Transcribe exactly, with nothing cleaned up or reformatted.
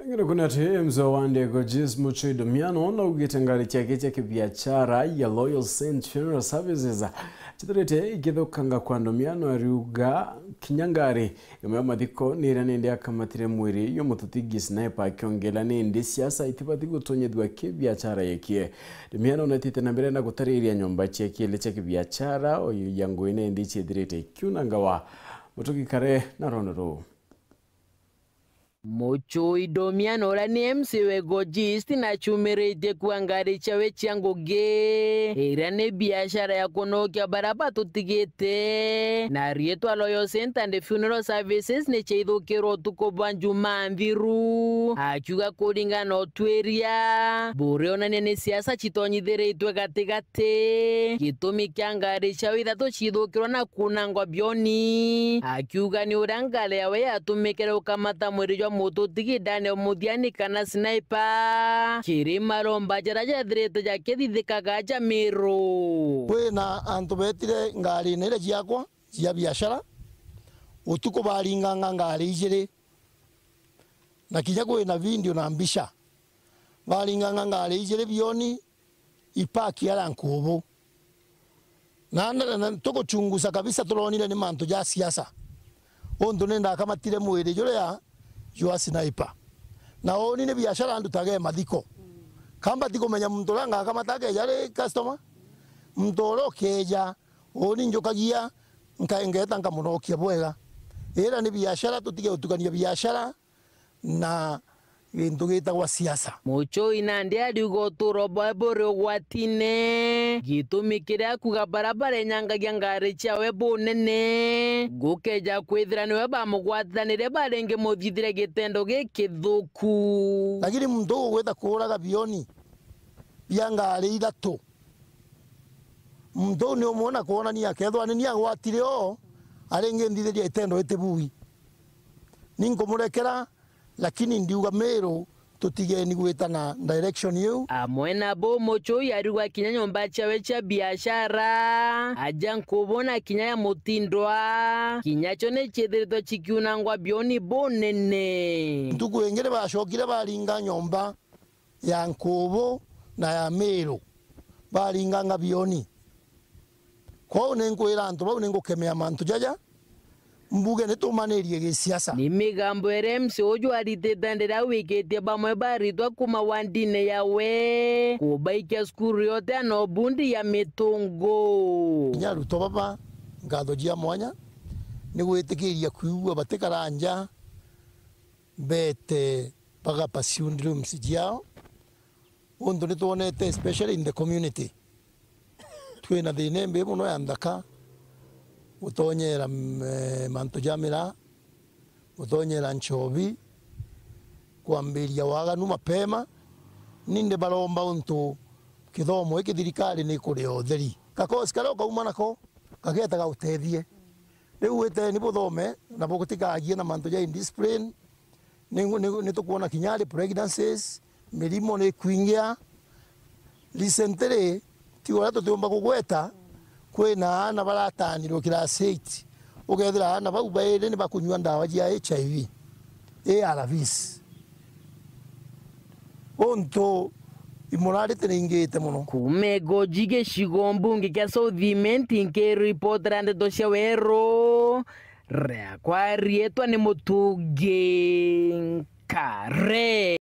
Ngire kuna ati mzee wa ndego Jis Muchoi Domiano naugite ngari ciake cia kibiachara ya Loyal Saint Funeral Services cithirite ikithukanga kwa Domiano, ariuga kinya ngari imwe ya mathiko ni iria nindi akamatire mwiri yo mututi gi sniper, akiongera nindi siasa itibati gutonyethua kibiachara yekie. Domiano natite na mbere na gutariria nyomba cia kiele cia kibiachara oyu ya ngui nindi ciithirite ikiunangawa. Mutugi kare na rono ruu. Muchoi Domiano uria ni M C wa Igoji East na acumiritie kua ngari ciawe cia ngugi, iria ni biashara ya kunokia baria batutigite, na riitwa Loyal Saint and Funeral Services ni ciaithukirwe utuku bwa Jumaa nthiru, akiuga kuringana na utwiria buria onania ni siasa citonyithiritwe gatigati, gitumi kia ngari ciawe ithatu ciithukirwa na kunangwa bioni, akiuga ni uria ngari yawe yatumikire gukamata mwiri jwa mututi gi Daniel Muthiani kana sniper, kiri maromba jaria jathirite jakithithikaga ja Miru. Kwina antu betire ngarine iria ciakwa cia biashara, utuku baringanga ngari ijiri, na kinya kwina video na mbica, baringanga ngari ijiri bioni, ipaki aria nkubu. Na, na, na tuguchunguza kabisa, turonire ni mantu ja siasa. Untu ni ndakamatire mwiri juria jwa sniper. Na uni ni biashara ndutaga e mathiko. Kamba ti kumenya muntu uria ngakamata akeja ari customer. Muntu uria ukeja, uni njukagia, nka-, ngeeta nkamunokia bwega. Ira ni biashara, tutige gutukania biashara na gintu gitagwa siasa. Muchoi nandi ariuga uturo bwawe buri ugwatine, gitumi kiria akuuga baria barenyangagia ngari ciawe bunene, gukeja kwithira niwe bamugwatanire baringi muthithire gitendo gikithuku. Lakini muntu ugwita kuuraga bioni bia ngari ithatu, muntu uu ni umwona kwonania akethwa ni ni agwatire o, aringi nthithiria itendo itibui. Ni nkumurekera, lakini ndiuga Miru tutigeni gwita na direction iu. Amwe na buu, Muchoi ariuga kinya nyomba ciawe cia biashara, aja nkubu na kinya ya mutindwa, kinya cio ni ciithiritwe cikiunangwa bioni bunene. Ntuku ingi ni bacokire baringa nyomba ya nkubu na ya Miru, baringanga bioni. Kwou ni nkwira antu bau ni ngukemea mantu jaja, mbuge ni tumanirie gisiasa. Ni migambo iria M C uju aritite ndiria wikitie bamwe baritwa kuuma wandine yawe, kubaikia cukuru yote ya Nobundi ya Mitungu. Kinya arutwo baba, nkatho cia mwanya ni gwitikiria kwigua batikara nja, bete baga pursue dreams ciao. Untu ni twonete, especially in the community, twina thina imbi mono ya nthaka, gutonyera, mm, eh, mantu ja miraa, gutonyera nchobi, kwambiria waganu mapema. Nindi baromba untu kithomo giki thirikari ni ikuria utheri. Gakosi karia ukauma nako, gageta gautethie. Riu witeni buthome, na butikagie na mantu ja indiscipline. Ni, ni, ni tukwona kinya ari pregnancies, mirimo ni kwingia. Recently, ti uria tutiumba kugweta, kwina aana baratanirwe class eight, ukethira aana bau bairi ni bakunyua ndawa cia H I V, A R Vs. Untu imorality ni ingite mono. Kuuma Igoji gicigo mbunge kia South Imenti, nkiripotera ndeto cia weru, riakwa riitwa ni Mutungi Nkare.